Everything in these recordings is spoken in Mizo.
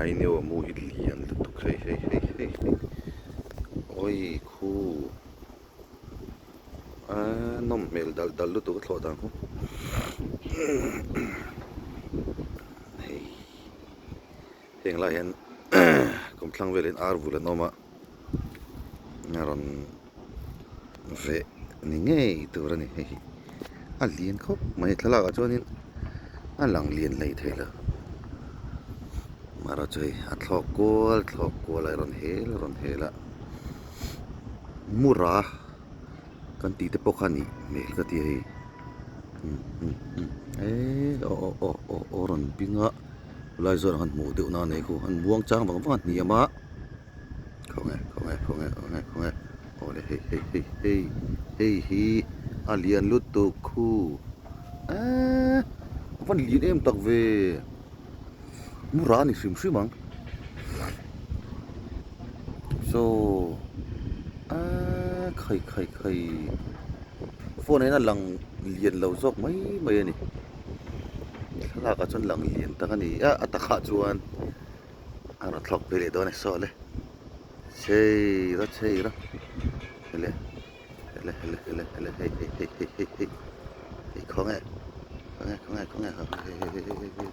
mai ni aw mu hi lian lutuk hei hei hei hei hei awi khu aaa nawm hmel dal dal lutuk a thlawh dan khu hei heng lai hian kawmthlang velin ar vul an awm a a rawn veh ni ngei tur a ni hei hi a lian khawp mai thlalak ah chuanin a lang lian hlei thei lo marawh chu hei a thlawk kual thlawk kual a rawn hel a rawn hel a mura kan tih te pawh kha a nih hmel ka ti a hei umm umm umm eee aw aw aw aw aw rawn bing a lai zawn ah khan hmuh deuh na a nei khu an muang chang vang vang a hniam a. Khawnge khawnge khawnge khawnge khawnge awle hei hei hei hei hei hi a lian lutuk khu eee a van lian em tak ve mura a ni hrim hrim ang saw eee khai khai khai phone ah hian a lang lian lo zawk mai mai a ni thlalak ah chuan lang lian tak a ni a a takah chuan. A rawn thlawk phei leh dawn e saw le chei ra chei ra hele hele hele hele hele hei hei hei hei hei hei hei khawnge khawnge khawnge khawnge hei hei hei hei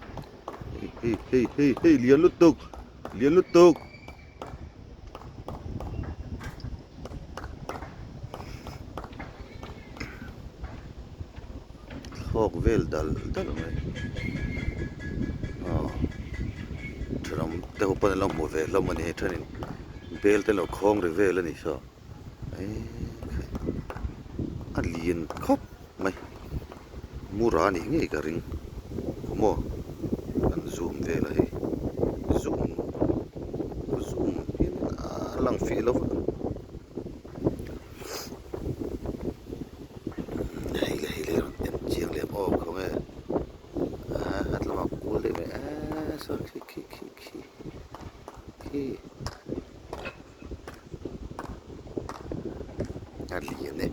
hei hei hei hei hei lian lutuk lian lutuk. Thlawk vel dal dal mai aw thenawm te ho pawn an lo hmu ve hlawm a ni hei thenin bel te lo khawng ri vel a ni saw eeii a lian khawp mai mura a nih ngei ka ring maw kan zoom vel a hei zoom zoom hian a lang fiah lo va. Hei leh hei leh rawn en chiang leh ang aw khawnge ah a tlangah kual daih mai eee saw khi khi khi khi khi a lian e.